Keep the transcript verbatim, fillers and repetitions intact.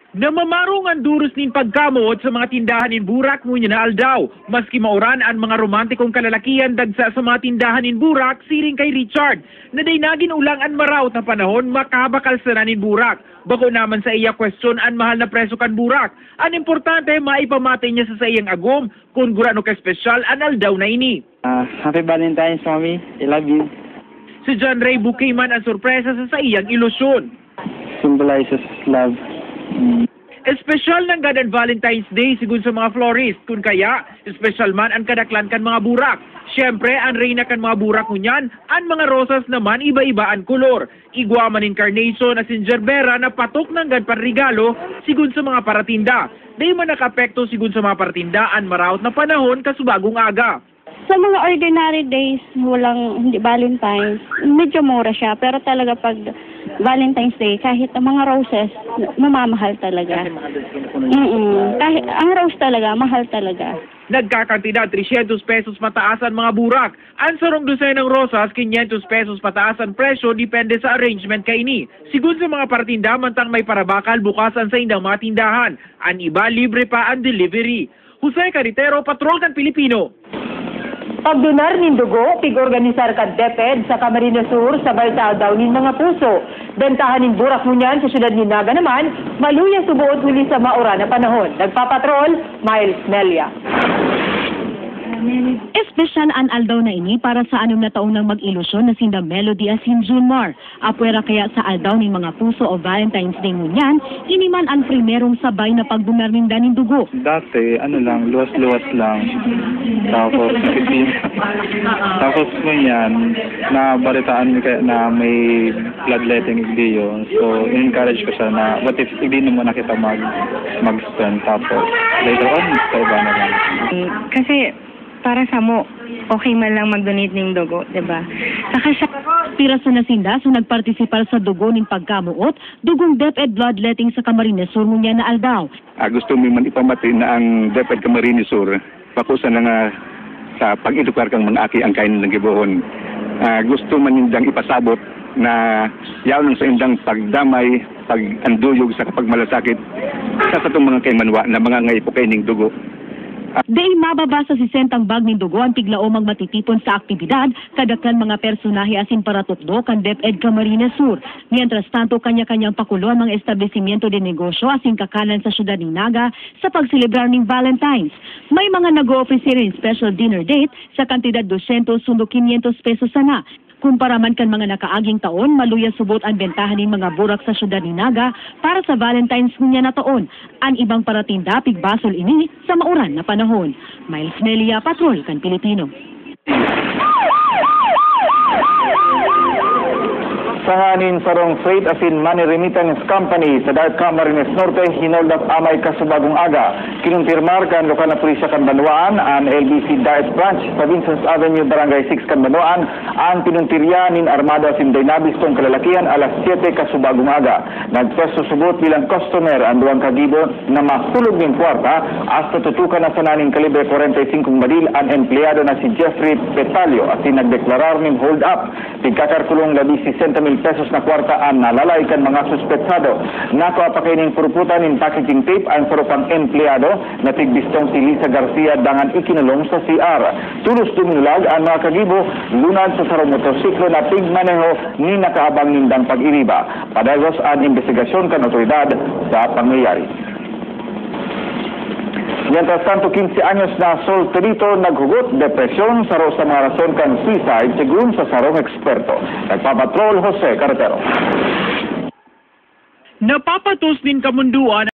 Namamarong an duros nin pagkamoot sa mga tindahan nin burak ngunyan na aldaw. Maski mauran an mga romantikong kalalakihan dagsa sa mga tindahan nin burak, siring kay Richard, na dai nagin ulang an maraot na panahon makabakal sana nin burak. Bako naman sa iya kwestiyon an mahal na presyo kan burak. An importante, maipamati niya sa saiyang agom kun gurano ka espesyal an aldaw na ini. Ah, Happy Valentine's, Mami. I love you. Si John Ray bouquet man an sorpresa sa saiyang ilusyon. Symbolizes love. Mm. Espesyal nanggad an Valentine's Day sigon sa mga florist. Kun kaya, espesyal man an kadaklan kan mga burak. Siyempre, an reyna kan mga burak ngunyan, an mga rosas naman iba-iba an kolor. Igwa man nin carnation asin gerbera na patok nanggad panregalo sigon sa mga paratinda. Dai man nakaapekto sigon sa mga paratinda an maraot na panahon kasubagong aga. Sa mga ordinary days, walang, hindi Valentine's, medyo mura siya. Pero talaga pag Valentine's Day, kahit ang mga roses, mamamahal talaga. Kasi mahal din sila. Mm-mm. Kahit ang rose talaga, mahal talaga. Nagkakantidad trescientos pesos pataas an mga burak. An sarong dosenang rosas, quinientos pesos pataas an presyo, depende sa arrangement kaini. Sigon sa mga paratinda, mantang may parabakal, bukas an saindang mga tindahan. An iba, libre pa an delivery. Jose Carretero, Patrol kan Pilipino. Pagdonar nin dugo, pig-organisar kan DepEd sa Camarines Sur sabay sa Aldaw nin Mga Puso. Bentahan nin burak ngunyan sa siyudad nin Naga naman, maluya suboot huli sa mauran na panahon. Nagpapatrol, Miles Melia. Espesyal an aldaw na ini para sa anom na taon nang mag-ilusyon na sinda Melody asin Junmar. Apwera kaya sa Aldaw nin Mga Puso o Valentine's Day ngunyan, ini man an primerong sabay na pagdonar ninda nin dugo. Dati, ano lang, luwas-luwas lang. Tapos, nakitim-, tapos ngunyan, nabaritaan kaya na may bloodletting igdiyo. So, in-encourage ko siya na, what if, igdi na muna kita mag-, mag-spend. Tapos, later on, sa iba na lang. Kasi, para samo, okay man lang mag-donate ning dugo, di ba? Saka siya. Pira sana sinda sa nagpartisipar sa dugo nin pagkamoot, dugong DepEd bloodletting sa Camarines Sur ngunyan na aldaw. Ah, gusto mi man ipamati na ang DepEd Camarines Sur, bako sana nga sa pag-edukar kan mga aki ang kaya nindang gibohon. Ah, gusto man nindang ipasabot na yaon ang saindang pagdamay, pag-anduyog sa kapagmalasakit sa satong mga kaimanwa na mga ngaipo kaining dugo. Dai mababa sa sesentang bag nin dugo an tiglaomang matitipon sa aktibidad, kadaklan mga personahe asin paratukdo kan DepEd Camarines Sur. Mientras tanto, kanya-kanyang pakulo an mga establesimiento de negosyo asin kakanan sa siyudad nin Naga sa pagselebrar nin Valentine's. May mga nag-o-offer siring special dinner date sa kantidad dosyentos sundo kinyentos pesos sana. Kumpara man kan mga nakaaging taon, maluya subot an bentahan nin mga burak sa siyudad nin Naga para sa Valentine's ngunyan na taon. An ibang paratinda, pigbasol ini sa mauran na panahon. Miles Melia, Patrol kan Pilipino. Sa nganing sarong freight asin money remittance company sa Dayat Camarines Norte, hinold up amay kasubagong aga. Kinumpirmar kan lokal na pulisya kan banwaan, an L B C Dayat Branch, sa Vincent's Avenue, Barangay six kan banwaan, an pinuntirya nin armado asin dai nabistong kalalakihan alas siyete kasubagong aga. Nagpwesto subot bilang customer an duwang kagibo na mahulog nin kwarta, hasta tutukan na sana nin kalibre kwarenta y singkong baril an empleyado na si Jeffrey Petalio asin nagdeklarar nin hold up. Tigkakalkulong labi sesenta mil pesos na kwarta an nalalay kan mga suspetsado. Nakua pa kaining puruputan nin packaging tape an saro pang empleyado na tigbistong si Lisa Garcia dangan ikinulong sa C R. Tolos duminulag an mga kagibo, lunad sa sarong motorsiklo na pigmaneho nin nakaabang nindang pag-iriba. Padagos an imbestigasyon kan awtoridad sa pangyayari. Mientras tanto, quince anyos na solterito naghugot depresyon, saro sa mga rason kan suicide, sigon sa sarong eksperto. Nagpapatrol, Jose Carretero. Napapatos nin kamundoan